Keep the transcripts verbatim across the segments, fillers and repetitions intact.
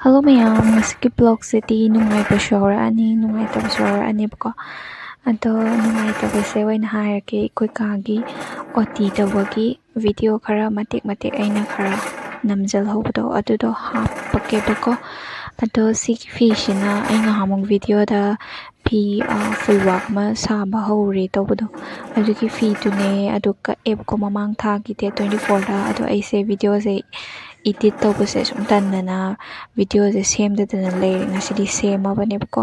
Hello ꯃꯌꯥꯝ, ꯉꯁꯤꯒꯤ vlogꯁꯤꯗꯤ ꯅꯨꯡꯉꯥꯏꯕꯁꯨ ꯌꯥꯎꯔꯛꯑꯅꯤ, ꯅꯨꯡꯉꯥꯏꯇꯕꯁꯨ ꯌꯥꯎꯔꯛꯑꯅꯦꯕꯀꯣ꯫ ꯑꯗꯣ ꯅꯨꯡꯉꯥꯏꯇꯕꯁꯦ ꯑꯣꯏꯅ ꯍꯥꯏꯔꯒꯦ, ꯑꯩꯈꯣꯏ ꯀꯥꯒꯤ OT ꯇꯧꯕꯒꯤ video ꯈꯔ ꯃꯇꯦꯛ ꯃꯇꯦꯛ ꯑꯩꯅ ꯈꯔ ꯅꯝꯖꯜꯍꯧꯕꯗꯣ ꯑꯗꯨꯗꯣ ꯍꯥꯞꯄꯛꯀꯦꯕꯀꯣ꯫ ꯑꯗꯣ ꯁꯤꯒꯤ ꯐꯤꯁꯤꯅ ꯑꯩ ꯉꯍꯥꯟꯃꯨꯛ videoꯗ ꯐꯤ, ꯑ, full work ꯑꯃ ꯁꯥꯕ ꯍꯧꯔꯦ ꯇꯧꯕꯗꯣ, ꯑꯗꯨꯒꯤ ꯐꯤꯗꯨꯅꯦ꯫ ꯑꯗꯨ ꯀꯛꯑꯦꯕꯀꯣ ꯃꯃꯥꯡ ꯊꯥꯒꯤ date twenty fourꯗ꯫ ꯑꯗꯣ ꯑꯩꯁꯦ videoꯁꯦ edit ꯇꯧꯕꯁꯦ ꯁꯨꯝ ꯇꯟꯗꯅ videoꯁꯦ ꯁꯦꯝꯗꯗꯅ ꯂꯩꯔꯦ꯫ ꯉꯁꯤꯗꯤ ꯁꯦꯝꯃꯕꯅꯦꯕꯀꯣ꯫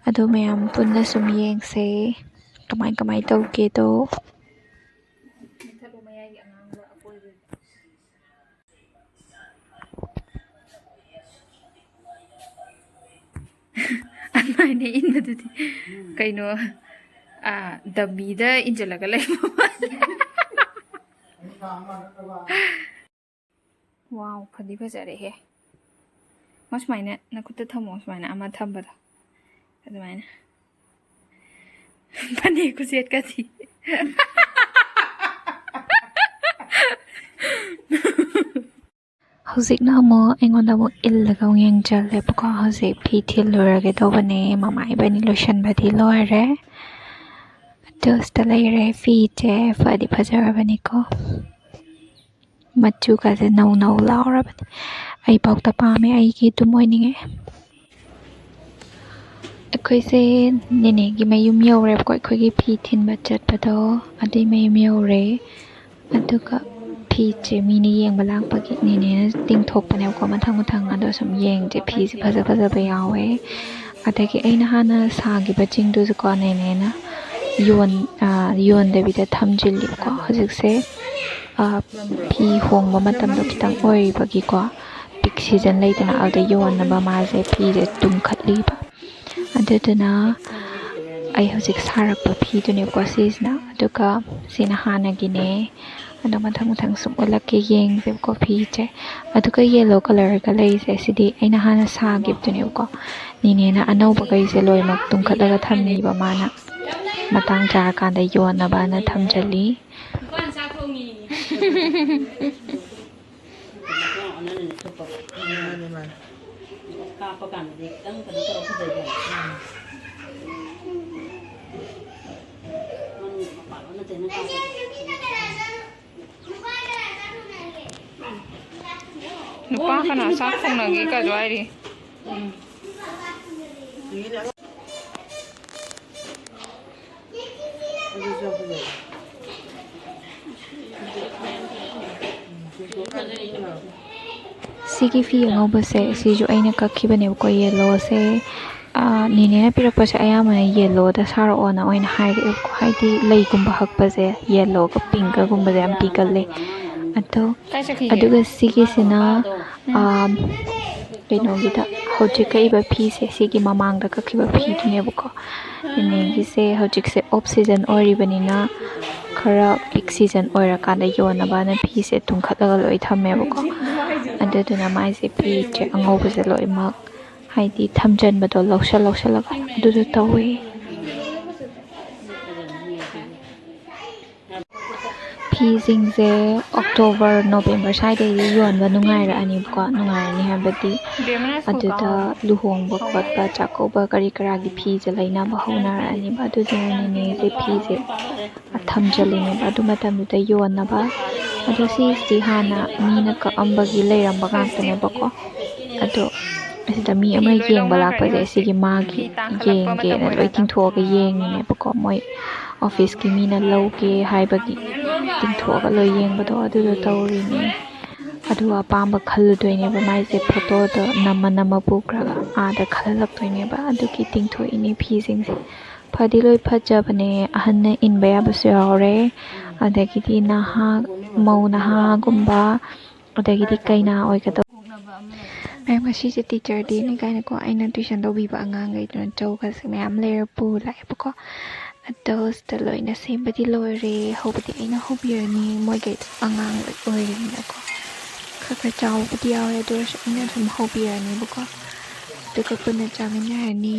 ꯑꯗꯣ ꯃꯌꯥꯝ ꯄꯨꯟꯅ ꯁꯨꯝ ꯌꯦꯡꯁꯦ ꯀꯃꯥꯏ ꯀꯃꯥꯏ ꯇꯧꯒꯦꯗꯣ꯫ ꯃꯨꯊꯠꯂꯣ ꯃꯌꯥꯏꯒꯤ ꯑꯉꯥꯡꯕ ꯑꯀꯣꯏꯕꯗꯣ꯫ ꯑꯗꯨꯃꯥꯏꯅ ꯏꯟꯕꯗꯨꯗꯤ ꯀꯩꯅꯣ, ꯑꯥ, dummyꯗ ꯏꯟꯁꯤꯜꯂꯒ ꯂꯩꯕ ꯃꯥꯜꯂꯦ꯫ Wow, ꯐꯗꯤ ꯐꯖꯔꯦꯍꯦ꯫ ꯃꯥ ꯁꯨꯃꯥꯏꯅ ꯅꯈꯨꯠꯇ ꯊꯝꯃꯣ, ꯁꯨꯃꯥꯏꯅ ꯑꯃ ꯊꯝꯕꯗꯣ ꯑꯗꯨꯃꯥꯏꯅ꯫ ꯐꯅꯦꯛ ꯈꯨꯁꯦꯠꯀꯗꯤ꯫ ꯍꯧꯖꯤꯛꯅ ꯑꯃꯨꯛ ꯑꯩꯉꯣꯟꯗ ꯑꯃꯨꯛ ꯏꯜꯂꯒ ꯑꯃꯨꯛ ꯌꯦꯡꯖꯜꯂꯦꯕꯀꯣ꯫ ꯍꯧꯖꯤꯛ ꯐꯤ ꯊꯤꯜꯂꯨꯔꯒꯦ ꯇꯧꯕꯅꯦ꯫ ꯃꯃꯥ ꯏꯕꯥꯅꯤ ꯂꯣꯏꯁꯟꯕꯗꯤ ꯂꯣꯏꯔꯦ꯫ ꯑꯗꯨ ꯁꯤꯗ ꯂꯩꯔꯦ ꯐꯤꯁꯦ꯫ ꯐꯗꯤ ꯐꯖꯔꯕꯅꯤꯀꯣ꯫ ꯃꯆꯨꯒꯁꯦ ꯅꯧ ꯅꯧ ꯂꯥꯎꯔꯕꯅꯤ꯫ ꯑꯩꯐꯥꯎꯗ ꯄꯥꯝꯃꯦ, ꯑꯩꯒꯤ ꯑꯗꯨꯝ ꯑꯣꯏꯅꯤꯡꯉꯦ꯫ ꯑꯩꯈꯣꯏꯁꯦ ꯅꯦꯅꯦꯒꯤ ꯃꯌꯨꯝ ꯌꯧꯔꯦꯕꯀꯣ, ꯑꯩꯈꯣꯏꯒꯤ ꯐꯤ ꯊꯤꯟꯕ ꯆꯠꯄꯗꯣ ꯑꯗꯨꯏ ꯃꯌꯨꯝ ꯌꯧꯔꯦ꯫ ꯑꯗꯨꯒ ꯐꯤꯁꯦ ꯃꯤꯅ ꯌꯦꯡꯕ ꯂꯥꯛꯄꯒꯤ ꯅꯦꯅꯦꯅ ꯇꯤꯡꯊꯣꯛꯄꯅꯦꯕꯀꯣ, ꯃꯊꯪ ꯃꯊꯪ꯫ ꯑꯗꯣ ꯁꯨꯝ ꯌꯦꯡꯁꯦ, ꯐꯤꯁꯦ ꯐꯖ ꯐꯖꯕ ꯌꯥꯎꯋꯦ꯫ ꯑꯗꯒꯤ ꯑꯩꯅ ꯍꯥꯟꯅ ꯁꯥꯈꯤꯕꯁꯤꯡꯗꯨꯁꯨꯀꯣ ꯅꯦꯅꯦꯅ ꯌꯣꯟ-, ꯑ, ꯌꯣꯟꯗꯕꯤꯗ ꯊꯝꯖꯤꯜꯂꯤꯕꯀꯣ꯫ ꯍꯧꯖꯤꯛꯁꯦ, ꯑ, ꯐꯤ ꯍꯣꯡꯕ ꯃꯇꯝꯗꯣ ꯈꯤꯇꯪ ꯑꯣꯏꯔꯤꯕꯒꯤꯀꯣ, peak season ꯂꯩꯗꯅ, ꯑꯗꯨꯗ ꯌꯣꯟꯅꯕ ꯃꯥꯁꯦ ꯐꯤꯁꯦ ꯇꯨꯝꯈꯠꯂꯤꯕ꯫ ꯑꯗꯨꯗꯨꯅ ꯑꯩ ꯍꯧꯖꯤꯛ ꯁꯥꯔꯛꯄ ꯐꯤꯗꯨꯅꯦꯕꯀꯣ ꯁꯤꯁꯤꯅ, ꯑꯗꯨꯒ ꯁꯤꯅ ꯍꯥꯟꯅꯒꯤꯅꯦ꯫ ꯑꯗꯣ ꯃꯊꯪ ꯃꯊꯪ ꯁꯨꯝ ꯎꯠꯂꯛꯀꯦ, ꯌꯦꯡꯁꯦꯕꯀꯣ ꯐꯤꯁꯦ꯫ ꯑꯗꯨꯒ yellow colourꯒ ꯂꯩꯔꯤꯁꯦ, ꯁꯤꯗꯤ ꯑꯩꯅ ꯍꯥꯟꯅ ꯁꯥꯈꯤꯕꯗꯨꯅꯦꯕꯀꯣ꯫ ꯅꯦꯅꯦꯅ ꯑꯅꯧꯕꯈꯩꯁꯦ ꯂꯣꯏꯅꯃꯛ ꯇꯨꯝꯈꯠꯂꯒ ꯊꯝꯃꯤꯕ ꯃꯥꯅ꯫ ꯃꯇꯥꯡ ꯆꯥꯔꯀꯥꯟꯗ ꯌꯣꯟꯅꯕꯅ ꯊꯝꯖꯜꯂꯤ꯫ ꯃꯥꯅꯦ, ꯃꯥꯅꯦ꯫ ꯀꯥꯞꯄ ꯀꯥꯟꯗꯗꯤ ꯈꯤꯇꯪ ꯀꯩꯅꯣ ꯇꯧꯔ ꯐꯖꯩꯗꯅ꯫ ꯃꯅꯨꯡ ꯃꯄꯥꯟ ꯂꯣꯏꯅ ꯇꯦꯟꯅ ꯀꯥꯞꯄ꯫ ꯅꯨꯄꯥ ꯀꯅꯥ ꯆꯥꯛ ꯊꯣꯡꯅꯒꯦ ꯀꯥꯏꯁꯨ ꯍꯥꯏꯔꯤ꯫ ꯁꯤꯒꯤ ꯐꯤ ꯑꯉꯧꯕꯁꯦ ꯁꯤꯁꯨ ꯑꯩꯅ ꯀꯛꯈꯤꯕꯅꯦꯕꯀꯣ, ꯌꯦꯜꯂꯣꯁꯦ꯫ ꯅꯦꯅꯦꯅ ꯄꯤꯔꯛꯄꯁꯦ ꯑꯌꯥꯝꯕꯅ ꯌꯦꯜꯂꯣꯗ ꯁꯥꯔꯛꯑꯣꯅ ꯑꯣꯏꯅ ꯍꯥꯏꯔꯛꯑꯦꯕꯀꯣ, ꯍꯥꯏꯗꯤ ꯂꯩꯒꯨꯝꯕ ꯍꯛꯄꯁꯦ ꯌꯦꯜꯂꯣꯒ ꯄꯤꯡꯀꯒꯨꯝꯕꯁꯦ ꯌꯥꯝ ꯄꯤꯒꯜꯂꯦ꯫ ꯑꯗꯣ ꯑꯗꯨꯒ ꯁꯤꯒꯤꯁꯤꯅ ꯀꯩꯅꯣꯒꯤꯗ ꯍꯧꯖꯤꯛ ꯀꯛꯏꯕ ꯐꯤꯁꯦ ꯁꯤꯒꯤ ꯃꯃꯥꯡꯗ ꯀꯛꯈꯤꯕ ꯐꯤꯗꯨꯅꯦꯕꯀꯣ꯫ ꯏꯅꯦꯒꯤꯁꯦ ꯍꯧꯖꯤꯛꯁꯦ ꯑꯣꯐ ꯁꯤꯖꯟ ꯑꯣꯏꯔꯤꯕꯅꯤꯅ ꯈꯔ ꯄꯤꯛ ꯁꯤꯖꯟ ꯑꯣꯏꯔꯀꯥꯟꯗ ꯌꯣꯟꯅꯕꯅ ꯐꯤꯁꯦ ꯇꯨꯡꯈꯠꯂꯒ ꯂꯣꯏ ꯊꯝꯃꯦꯕꯀꯣ꯫ ꯑꯗꯨꯗꯨꯅ ꯃꯥꯏꯁꯦ ꯐꯤꯁꯦ ꯑꯉꯧꯕꯁꯦ ꯂꯣꯏꯅꯃꯛ ꯍꯥꯏꯗꯤ ꯊꯝꯖꯟꯕꯗꯣ ꯂꯧꯁꯜ ꯂꯧꯁꯜꯂꯒ ꯑꯗꯨꯗꯣ ꯇꯧꯋꯦ꯫ ꯐꯤꯁꯤꯡꯁꯦ ꯑꯣꯛꯇꯣꯕꯔ, ꯅꯣꯕꯦꯝꯕꯔ ꯁ꯭ꯋꯥꯏꯗꯩꯗꯤ ꯌꯣꯟꯕ ꯅꯨꯡꯉꯥꯏꯔꯛꯑꯅꯤꯕꯀꯣ꯫ ꯅꯨꯡꯉꯥꯏꯔꯅꯤ ꯍꯥꯏꯕꯗꯤ ꯑꯗꯨꯗ ꯂꯨꯍꯣꯡꯕ ꯈꯣꯠꯄ, ꯆꯥꯛꯀꯧꯕ ꯀꯔꯤ ꯀꯔꯥꯒꯤ ꯐꯤꯁꯦ ꯂꯩꯅꯕ ꯍꯧꯅꯔꯛꯑꯅꯤꯕ꯫ ꯑꯗꯨꯗꯨꯅꯅꯦ ꯏꯅꯦꯁꯦ ꯐꯤꯁꯦ ꯊꯝꯖꯜꯂꯤꯅꯦꯕ ꯑꯗꯨ ꯃꯇꯝꯗꯨꯗ ꯌꯣꯟꯅꯕ꯫ ꯑꯗꯣ ꯁꯤꯁꯤ ꯍꯥꯟꯅ ꯃꯤꯅ ꯀꯛꯑꯝꯕꯒꯤ ꯂꯩꯔꯝꯕ ꯉꯥꯛꯇꯅꯦꯕꯀꯣ꯫ ꯑꯗꯣ ꯑꯁꯤꯗ ꯃꯤ ꯑꯃ ꯌꯦꯡꯕ ꯂꯥꯛꯄꯁꯦ ꯁꯤꯒꯤ ꯃꯥꯒꯤ ꯌꯦꯡꯒꯦꯅ ꯂꯣꯏ ꯇꯤꯡꯊꯣꯛꯑꯒ ꯌꯦꯡꯉꯤꯅꯦꯕꯀꯣ꯫ ꯃꯣꯏ ꯑꯣꯐꯤꯁꯀꯤ ꯃꯤꯅ ꯂꯧꯒꯦ ꯍꯥꯏꯕꯒꯤ ꯇꯤꯡꯊꯣꯛꯑꯒ ꯂꯣꯏ ꯌꯦꯡꯕꯗꯣ ꯑꯗꯨꯗꯣ ꯇꯧꯔꯤꯅꯦ꯫ ꯑꯗꯨꯒ ꯑꯄꯥꯝꯕ ꯈꯜꯂꯨꯗꯣꯏꯅꯦꯕ꯫ ꯃꯥꯏꯁꯦ ꯐꯣꯇꯣꯗꯣ ꯅꯝꯃ ꯅꯝꯃ ꯄꯨꯈ꯭ꯔꯒ ꯑꯥꯗ ꯈꯜꯍꯜꯂꯛꯇꯣꯏꯅꯦꯕ꯫ ꯑꯗꯨꯒꯤ ꯇꯤꯡꯊꯣꯛꯏꯅꯦ ꯐꯤꯁꯤꯡꯁꯦ꯫ ꯐꯗꯤ ꯂꯣꯏ ꯐꯖꯕꯅꯦ꯫ ꯑꯍꯟꯅ ꯏꯟꯕ ꯌꯥꯕꯁꯨ ꯌꯥꯎꯔꯦ, ꯑꯗꯒꯤꯗꯤ ꯅꯍꯥ, ꯃꯧ ꯅꯍꯥꯒꯨꯝꯕ, ꯑꯗꯒꯤꯗꯤ ꯀꯩꯅꯥ ꯑꯣꯏꯒꯗꯧꯕ꯫ ꯃꯌꯥꯝ, ꯉꯁꯤꯁꯦ ꯇꯤꯆꯔ ꯗꯦꯅꯤ ꯀꯥꯏꯅꯀꯣ, ꯑꯩꯅ ꯇꯨꯏꯁꯟ ꯇꯧꯕꯤꯕ ꯑꯉꯥꯡꯈꯩꯗꯨꯅ ꯆꯧꯒꯁꯦ ꯃꯌꯥꯝ ꯂꯩꯔ ꯄꯨ ꯂꯥꯛꯑꯦꯕꯀꯣ꯫ ꯑꯗꯣ ꯁꯤꯗ ꯂꯣꯏꯅ ꯁꯦꯝꯕꯗꯤ ꯂꯣꯏꯔꯦ꯫ ꯍꯧꯕꯗꯤ ꯑꯩꯅ ꯍꯧꯕꯤꯔꯅꯤ, ꯃꯣꯏꯈꯩꯗꯣ ꯑꯉꯥꯡ ꯂꯣꯏ ꯑꯣꯏꯔꯤꯕꯅꯤꯅꯀꯣ꯫ ꯈꯔ ꯈꯔ ꯆꯥꯎꯕꯗꯤ ꯌꯥꯎꯔꯦ, ꯑꯗꯨ ꯑꯣꯏꯔꯁꯨ ꯑꯩꯅ ꯑꯗꯨꯝ ꯍꯧꯕꯤꯔꯅꯦꯕꯀꯣ꯫ ꯑꯗꯨꯒ ꯄꯨꯟꯅ ꯆꯥꯃꯤꯟꯅꯔꯅꯤ꯫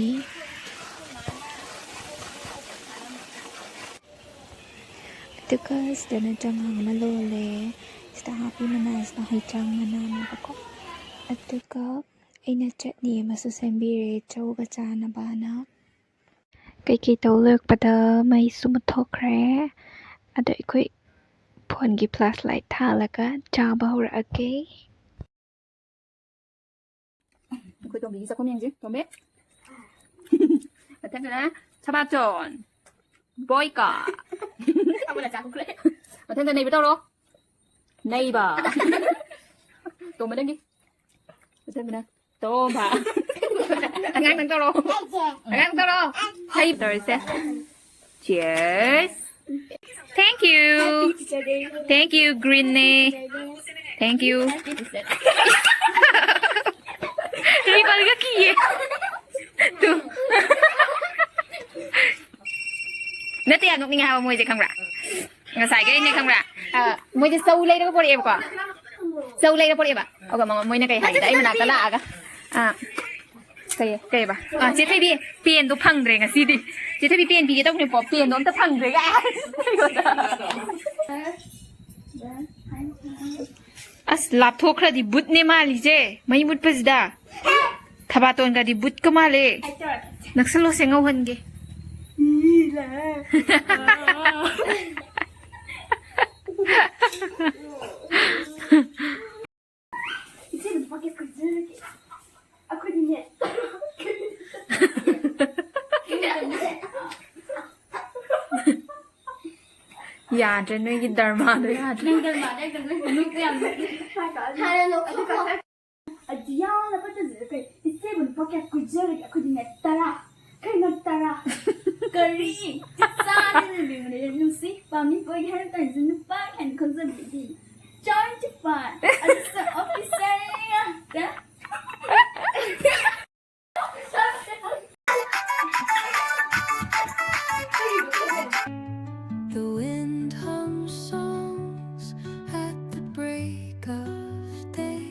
ꯑꯗꯨꯒ ꯁꯤꯗꯅ ꯆꯉꯥꯡ ꯑꯃ ꯂꯣꯜꯂꯦ꯫ ꯁꯤꯗ ꯍꯥꯞꯄꯤ ꯃꯅꯥꯁꯤꯅ ꯍꯩꯖꯥꯡ ꯃꯅꯥꯅꯦꯕꯀꯣ꯫ ꯑꯗꯨꯒ ꯑꯩꯅ ꯆꯠꯅꯤ ꯑꯃꯁꯨ ꯁꯦꯝꯕꯤꯔꯦ ꯆꯧꯒ ꯆꯥꯅꯕꯅ꯫ ꯀꯩꯀꯩ ꯇꯧ ꯂꯣꯏꯔꯛꯄꯗ ꯃꯩꯁꯨ ꯃꯨꯠꯊꯣꯛꯈ꯭ꯔꯦ꯫ ꯑꯗꯣ ꯑꯩꯈꯣꯏ ꯐꯣꯟꯒꯤ ꯐ꯭ꯂꯥꯁ ꯂꯥꯏꯠ ꯊꯥꯜꯂꯒ ꯆꯥꯕ ꯍꯧꯔꯛꯑꯒꯦ꯫ ꯑꯩꯈꯣꯏ ꯇꯣꯝꯕꯤꯒꯤ ꯆꯥꯛꯈꯨꯝ ꯌꯦꯡꯁꯤ꯫ ꯇꯣꯝꯕꯤ꯫ ꯃꯊꯪꯗꯅ ꯁꯕꯥꯆꯣꯟ꯫ ꯕꯣꯏꯀ꯫ ꯑꯃꯅ ꯆꯥꯛꯈꯨꯝ ꯈꯨꯠꯂꯦ꯫ ꯃꯊꯪꯗ ꯅꯩꯕ ꯇꯧꯔꯣ꯫ ꯅꯩꯕ꯫ ꯇꯣꯝꯕ ꯅꯪꯒꯤ꯫ ꯃꯊꯪꯗꯅ ꯇꯣꯝꯕ꯫ ꯑꯉꯥꯡ ꯅꯪ ꯇꯧꯔꯣ꯫ ꯑꯉꯥꯡ ꯇꯧꯔꯣ꯫ ꯍꯩ ꯇꯧꯔꯤꯁꯦ꯫ Cheers. Thank you. Thank you, green ꯅꯦ꯫ Thank you. ꯔꯤꯕꯜꯒ ꯀꯤꯌꯦ꯫ ꯇꯨ꯫ ꯅꯠꯇꯦ, ꯌꯥꯝ ꯅꯣꯛꯅꯤꯡꯉꯦ ꯍꯥꯏꯕ ꯃꯣꯏꯁꯦ, ꯈꯪꯕ꯭ꯔꯥ? ꯉꯁꯥꯏꯒꯤ ꯑꯩꯅꯦ, ꯈꯪꯕ꯭ꯔꯥ? ꯑ, ꯃꯣꯏꯁꯦ ꯆꯧ ꯂꯩꯔꯒ ꯄꯣꯔꯛꯑꯦꯕꯀꯣ꯫ ꯆꯧ ꯂꯩꯔ ꯄꯣꯔꯛꯑꯦꯕ꯫ ꯑꯗꯨꯒ ꯃꯉꯣ-, ꯃꯣꯏꯅ ꯀꯩ ꯍꯥꯏꯒꯦꯗ, ꯑꯩ ꯃꯅꯥꯛꯇ ꯂꯥꯛꯑꯒ, ꯑ, ꯀꯩ, ꯀꯩꯕ? ꯑ, ꯆꯦ ꯊꯣꯏꯕꯤ, ꯄꯦꯟꯗꯣ ꯐꯪꯗ꯭ꯔꯦ ꯉꯁꯤꯗꯤ꯫ ꯆꯦ ꯊꯣꯏꯕꯤ, ꯄꯦꯟ ꯄꯤꯒꯦ ꯇꯧꯕꯅꯦꯀꯣ, ꯄꯦꯟꯗꯣ ꯑꯝꯇ ꯐꯪꯗ꯭ꯔꯦ ꯀꯥꯏ꯫ ꯑꯁ, ꯂꯥꯞꯊꯣꯛꯈ꯭ꯔꯗꯤ ꯕꯨꯠꯅꯦ ꯃꯥꯜꯂꯤꯁꯦ, ꯃꯩ ꯃꯨꯠꯄꯁꯤꯗ꯫ ꯊꯕꯥꯇꯣꯟꯒꯗꯤ ꯕꯨꯠꯀ ꯃꯥꯜꯂꯦ꯫ ꯅꯛꯁꯜꯂꯣꯁꯦ, ꯉꯧꯍꯟꯒꯦ꯫ ꯏꯆꯦ, ꯂꯨꯄꯥ ꯀꯌꯥ ꯀꯨꯟ ꯂꯩꯔꯒꯦ? ꯑꯩꯈꯣꯏꯗꯤꯅꯦ꯫ ꯌꯥꯗ꯭ꯔꯦ, ꯅꯣꯏꯒꯤ ꯗꯔꯃꯥꯗꯣ ꯌꯥꯗ꯭ꯔꯦ꯫ ꯅꯪ ꯗꯔꯃꯥꯗ ꯑꯩ ꯅꯣꯛꯄ ꯌꯥꯝ ꯅꯣꯛꯅꯤꯡꯉꯦ꯫ ꯍꯥꯟꯅ ꯅꯣꯛꯑꯣ꯫ ꯑꯗꯨ ꯌꯥꯝꯅ ꯐꯠꯇꯕꯁꯦ ꯀꯩ? ꯏꯆꯦꯕꯨ ꯂꯨꯄꯥ ꯀꯌꯥ ꯀꯨꯟ ꯂꯩꯔꯒꯦ? ꯑꯩꯈꯣꯏꯗꯤꯅꯦ, ꯇꯔꯥ꯫ ꯀꯩꯅꯣ ꯇꯔꯥ? ꯀꯔꯤ? ꯆꯥꯗꯅ ꯂꯩꯕꯅꯦ, ꯅꯨꯡꯁꯤ ꯄꯥꯝꯃꯤ ꯀꯣꯏꯒꯦ ꯍꯥꯏꯔꯛꯇ꯭ꯔꯁꯨ ꯅꯨꯄꯥ ꯀꯥꯏꯅ ꯈꯟꯖꯕꯤꯗꯤ꯫ Twenty five. ꯑꯗꯨꯁꯨ officer ꯉꯥꯛꯇ꯫ The wind hums songs at the break of day,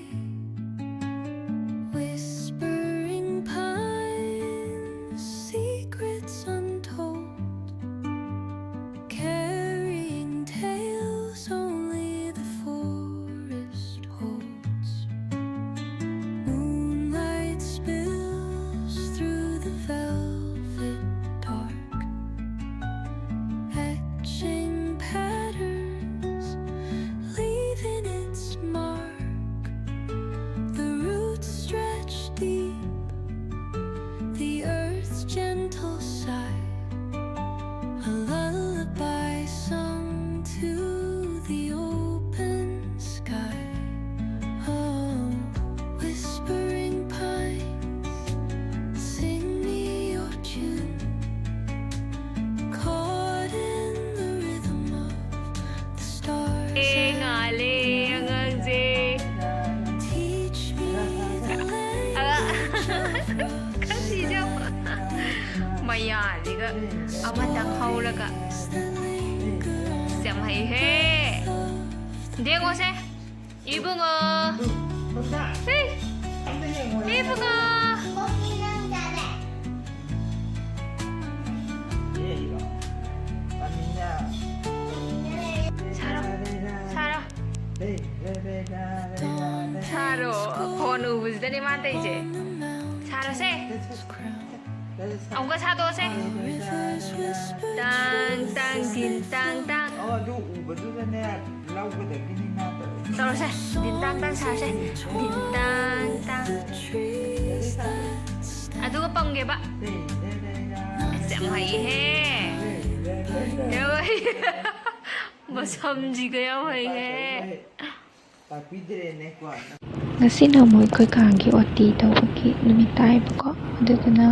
whispering pines, secrets untold, carrying tales only the forest holds. ꯃꯌꯥꯁꯤꯒ ꯑꯃꯇꯪ ꯍꯧꯔꯒ꯫ ꯌꯥꯝ ꯍꯩꯍꯦ꯫ ꯌꯦꯡꯉꯣꯁꯦ꯫ ꯏꯕꯨꯡꯉꯣ꯫ ꯍꯦ꯫ ꯏꯕꯨꯡꯉꯣ꯫ ꯁꯥꯔꯣ꯫ ꯁꯥꯔꯣ꯫ ꯁꯥꯔꯣ꯫ ꯐꯣꯟ ꯎꯕꯁꯤꯗꯅꯦ ꯃꯥ ꯇꯧꯔꯤꯁꯦ꯫ ꯁꯥꯔꯣꯁꯦ꯫ ꯑꯃꯨꯛꯀ ꯁꯥꯗꯣꯛꯑꯁꯦ꯫ ꯇꯥꯡ ꯇꯥꯡ ꯇꯤꯟ ꯇꯥꯡ ꯇꯥꯡ꯫ ꯑꯣ, ꯑꯗꯨ ꯎꯕꯗꯨꯗꯅꯦ ꯂꯧꯒꯗꯕꯤꯅꯤ ꯃꯥ ꯇꯧꯔꯤꯁꯦ꯫ ꯇꯧꯔꯁꯦ꯫ ꯇꯤꯟ ꯇꯥꯡ ꯇꯥꯡ ꯁꯥꯔꯁꯦ꯫ ꯇꯤꯟ ꯇꯥꯡ ꯇꯥꯡ꯫ ꯑꯗꯨꯒ ꯄꯪꯒꯦꯕ꯫ ꯑꯁ, ꯌꯥꯝ ꯍꯩꯍꯦ꯫ ꯌꯥꯝ ꯍꯩ꯫ ꯃꯁꯝꯁꯤꯒ ꯌꯥꯝ ꯍꯩꯍꯦ꯫ ꯇꯥꯛꯄꯤꯗ꯭ꯔꯦꯅꯦꯀꯣ꯫ ꯉꯁꯤꯅ ꯑꯃꯨꯛ ꯑꯩꯈꯣꯏ ꯀꯥꯒꯤ ꯑꯣ ꯇꯤ ꯇꯧꯕꯒꯤ ꯅꯨꯃꯤꯠ ꯇꯥꯏꯕꯀꯣ꯫ ꯑꯗꯨꯗꯨꯅ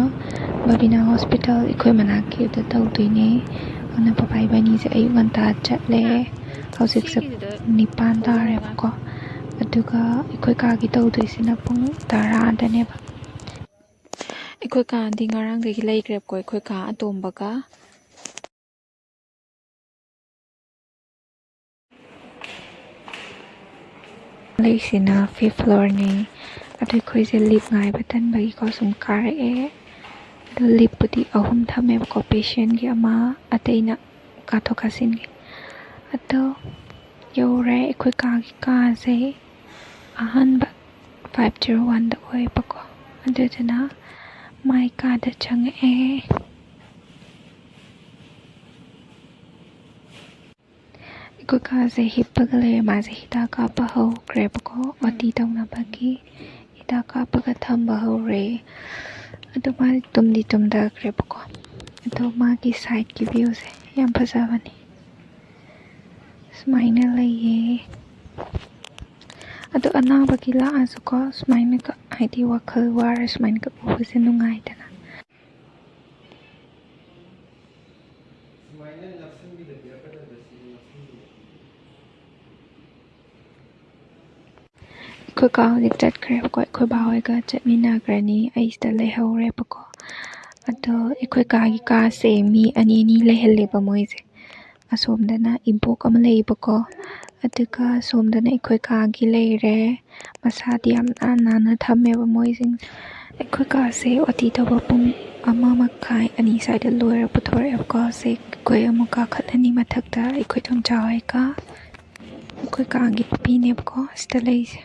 ꯕꯕꯤꯅꯥ ꯍꯣꯁꯄꯤꯇꯥꯜ ꯑꯩꯈꯣꯏ ꯃꯅꯥꯛꯀꯤꯗ ꯇꯧꯗꯣꯏꯅꯦ꯫ ꯑꯗꯨꯅ ꯄꯄꯥ ꯏꯕꯥꯅꯤꯁꯦ ꯑꯌꯨꯛ ꯉꯟꯇꯥ ꯆꯠꯂꯦ꯫ ꯍꯧꯖꯤꯛꯁꯦ ꯁꯤꯒꯤꯗꯨꯗ ꯄꯨꯡ ꯅꯤꯄꯥꯟ ꯇꯥꯔꯦꯕꯀꯣ꯫ ꯑꯗꯨꯒ ꯑꯩꯈꯣꯏ ꯀꯥꯒꯤ ꯇꯧꯗꯣꯏꯁꯤꯅ ꯄꯨꯡ ꯇꯔꯥꯗꯅꯦꯕ꯫ ꯑꯩꯈꯣꯏ ꯀꯥꯗꯤ ꯉꯔꯥꯡꯗꯒꯤ ꯂꯩꯈ꯭ꯔꯦꯕꯀꯣ, ꯑꯩꯈꯣꯏ ꯀꯥ ꯑꯇꯣꯝꯕꯒ꯫ ꯂꯩꯁꯤꯅ fifth floorꯅꯤ꯫ ꯑꯗꯣ ꯑꯩꯈꯣꯏꯁꯦ lift ꯉꯥꯏꯕ ꯇꯟꯕꯒꯤꯀꯣ ꯁꯨꯝ ꯀꯥꯔꯛꯑꯦ꯫ ꯑꯗꯣ liftꯄꯨꯗꯤ ꯑꯍꯨꯝ ꯊꯝꯃꯦꯕꯀꯣ, patientꯒꯤ ꯑꯃ, ꯑꯇꯩꯅ ꯀꯥꯊꯣꯛ ꯀꯥꯁꯤꯟꯒꯤ꯫ ꯑꯗꯣ ꯌꯧꯔꯦ ꯑꯩꯈꯣꯏ ꯀꯥꯒꯤ ꯀꯥꯁꯦ꯫ ꯑꯍꯥꯟꯕ five zero oneꯗ ꯑꯣꯏꯕꯀꯣ꯫ ꯑꯗꯨꯗꯨꯅ ꯃꯥꯏ ꯀꯥꯗ ꯆꯪꯉꯛꯑꯦ꯫ ꯑꯩꯈꯣꯏ ꯀꯥꯁꯦ ꯍꯤꯞꯄꯒ ꯂꯩꯔꯦ꯫ ꯃꯥꯁꯦ ꯍꯤꯗꯥꯛ ꯀꯥꯞꯄ ꯍꯧꯈ꯭ꯔꯦꯕꯀꯣ, ꯑꯣ ꯇꯤ ꯇꯧꯅꯕꯒꯤ ꯍꯤꯗꯥꯛ ꯀꯥꯞꯄꯒ ꯊꯝꯕ ꯍꯧꯔꯦ꯫ ꯑꯗꯣ ꯃꯥꯗꯤ ꯇꯨꯝꯗꯤ ꯇꯨꯝꯊꯈ꯭ꯔꯦꯕꯀꯣ꯫ ꯑꯗꯣ ꯃꯥꯒꯤ sideꯀꯤ viewꯁꯦ ꯌꯥꯝ ꯐꯖꯕꯅꯤ꯫ ꯁꯨꯃꯥꯏꯅ ꯂꯩꯌꯦ꯫ ꯑꯗꯣ ꯑꯅꯥꯕꯒꯤ ꯂꯥꯛꯑꯁꯨꯀꯣ, ꯁꯨꯃꯥꯏꯅꯒ, ꯍꯥꯏꯗꯤ ꯋꯥꯈꯜ ꯋꯥꯔ ꯁꯨꯃꯥꯏꯅꯒ ꯎꯕꯁꯦ ꯅꯨꯡꯉꯥꯏꯗꯅ꯫ ꯑꯩꯈꯣꯏ ꯀꯥ ꯍꯧꯖꯤꯛ ꯆꯠꯈ꯭ꯔꯦꯕꯀꯣ꯫ ꯑꯩꯈꯣꯏ ꯕꯥ ꯍꯣꯏꯒ ꯆꯠꯃꯤꯟꯅꯈ꯭ꯔꯅꯤ꯫ ꯑꯩ ꯁꯤꯗ ꯂꯩꯍꯧꯔꯦꯕꯀꯣ꯫ ꯑꯗꯣ ꯑꯩꯈꯣꯏ ꯀꯥꯒꯤ ꯀꯥꯁꯦ ꯃꯤ ꯑꯅꯤ ꯑꯅꯤ ꯂꯩꯍꯜꯂꯦꯕ ꯃꯣꯏꯁꯦ꯫ ꯑꯁꯣꯝꯗꯅ ꯏꯕꯣꯛ ꯑꯃ ꯂꯩꯌꯦꯕꯀꯣ, ꯑꯗꯨꯒ ꯑꯁꯣꯝꯗꯅ ꯑꯩꯈꯣꯏ ꯀꯥꯒꯤ ꯂꯩꯔꯦ꯫ ꯃꯁꯥꯗꯤ ꯌꯥꯝ ꯅꯥꯟ ꯅꯥꯟꯅ ꯊꯝꯃꯦꯕ ꯃꯣꯏꯁꯤꯡꯁꯦ꯫ ꯑꯩꯈꯣꯏ ꯀꯥꯁꯦ ꯑꯣ ꯇꯤ ꯇꯧꯕ ꯄꯨꯡ ꯑꯃ ꯃꯈꯥꯏ, ꯑꯅꯤ ꯁ꯭ꯋꯥꯏꯗ ꯂꯣꯏꯔ ꯄꯨꯊꯣꯔꯛꯑꯦꯕꯀꯣ꯫ ꯁꯦ ꯑꯩꯈꯣꯏ ꯑꯃꯨꯛ ꯀꯥꯈꯠꯂꯅꯤ ꯃꯊꯛꯇ, ꯑꯩꯈꯣꯏ ꯇꯣꯝꯆꯥ ꯍꯣꯏ ꯀꯥ꯫ ꯑꯩꯈꯣꯏ ꯀꯥꯒꯤ ꯅꯨꯄꯤꯅꯦꯕꯀꯣ ꯁꯤꯗ ꯂꯩꯁꯦ꯫